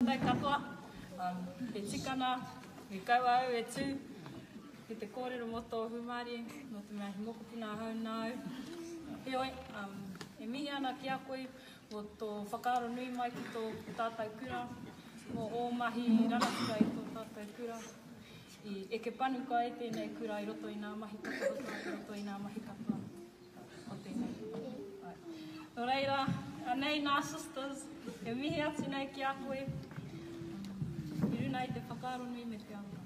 Tātou katoa, e tika ana, me kaua au e tū ki te kōrero mō tō hūmārie, nō te mea he mokopuna ahau nāu. Heoi, e mihi ana ki a koe mō tō whakaaro nui mai ki tō tātou kura, mō ō mahi rangatira i tō tātou kura. I eke panuku ai tēnei kura i roto i nā mahi katoa, i roto i nā mahi katoa. o tēnei. Ai. Nō reira, anei nā sisters, e mihi atu nei ki a koe, i runa i te whakaaro nui me te aroha.